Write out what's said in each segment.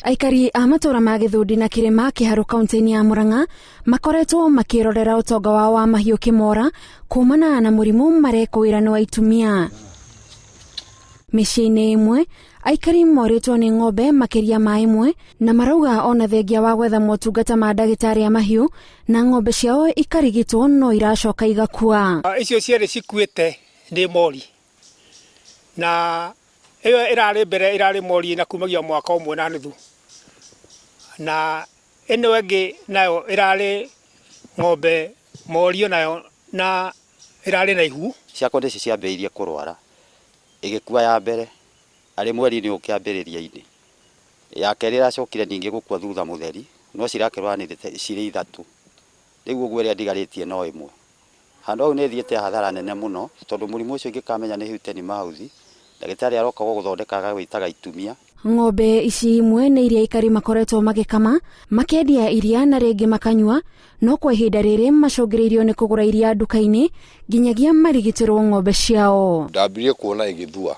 Aikari a matũra ma Gĩthũndi na Kĩrĩma Kĩharũ kaunti-inĩ ya Murang'a makoretwo makĩrorera ũtonga wao wa mahiũ kĩmora kumana na mũrimũ marekũĩra nĩ wa itumia. Mĩciĩ-inĩ ĩmwe aikari morĩtwo nĩ ng'ombe makĩria ma ĩmwe na marauga ona thengia wa gwetha motungata ma ndagĩtarĩ a mahiũ na ng'ombe ciao ikarigitwo no iracoka igakua. Icio cierĩ cikuĩte nĩ mori na ĩyo ĩrarĩ mbere ĩrarĩ mori na kumagia mwaka ũmwe na nuthu, na ĩno ĩngĩ nayo ĩrarĩ ng'ombe mori onayo na ĩrarĩ na ihu. Ciakwa nĩcio ciambĩrĩirie kũrwara, ĩgĩkua ya mbere arĩ mweri-inĩ ũyũ kĩambĩrĩria-inĩ, ya kerĩ ĩracokire ningĩ gũkua thutha mũtheri, no cirakĩrwaranĩte cirĩ ithatũ, rĩu ũguo ĩrĩa ndigarĩtie no ĩmwe. Handũ hau nĩ thiĩte hathara nene mũno, tondũ mũrimũ ũcio ingĩkamenya nĩ Huteni mouth, ndagĩtarĩ aroka gũgũthondeka agagwĩtaga itumia. Ng'ombe ici imwe nĩ iria aikari makoretwo magĩkama, makendia iria na rĩngĩ makanyua, no kwa ihinda rĩrĩ macũngĩrĩirio nĩ kũgũra iria nduka-inĩ nginyagia marigitĩrwo ng'ombe ciao. Ndambirie kuona ĩgĩthua,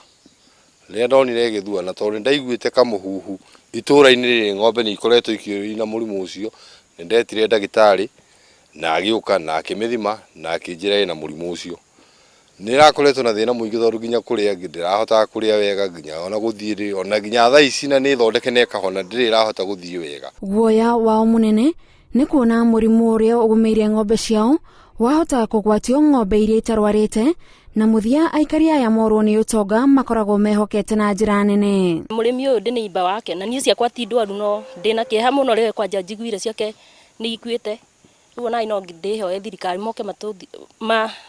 rĩrĩa ndonire ĩgĩthua na tondũ nĩ ndaiguĩte kamũhuhu itũra-inĩ rĩrĩ ng'ombe nĩ ikoretwo ikĩũrio na mũrimũ ũcio, nĩ ndetire ndagĩtarĩ na agĩũka na akĩmĩthima na akĩnjĩra ĩna mũrimũ ũcio. Nĩ ĩrakoretwo na thĩna mũingĩ tondũ nginya kũrĩa ndĩrahotaga kũrĩa wega nginya ona gũthiĩ ona nginya thaa ici na nĩ thondeke na ĩkahona ndĩrĩ ĩrahota gũthiĩ wega. Guoya wao mũnene nĩ kuona mũrimũ ũrĩa ũgũmĩire ng'ombe ciao wahota kũgwatio ng'ombe iria itarwarĩte na mũthia aikari aya morwo nĩ ũtonga makoragwo mehokete na njĩra nene. Mũrĩmi ũyũ ndĩ neighbour wake na niĩ ciakwa ti ndwaru no ndĩna kĩeha mũno rĩrĩa kwanja njiguire ciake nĩ ikuĩte. Rĩu ona niĩ no ndĩhoe thirikari moke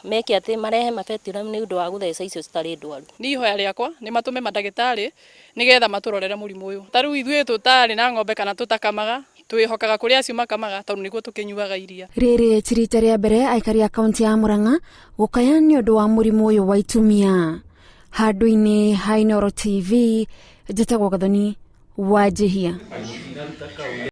meke atĩ marehe mabeterĩ nĩ ũndũ wa gũtheca icio citarĩ ndwaru. Niĩ ihoya rĩakwa nĩ matũme mandagĩtarĩ nĩgetha matũrorere mũrimũ ũyũ. Ta rĩu ithuĩ tũtarĩ na ng'ombe kana tũtakamaga, twĩhokaga kũrĩ acio makamaga tondũ nĩguo tũkĩnyuaga iria. Rĩrĩ ti rita rĩa mbere aikari a kaunti ya Murang'a gũkaya nĩ ũndũ wa mũrimũ ũyũ wa itumia. Handũ-inĩ ha Inooro TV, njĩtagwo Gathoni Wanjihia.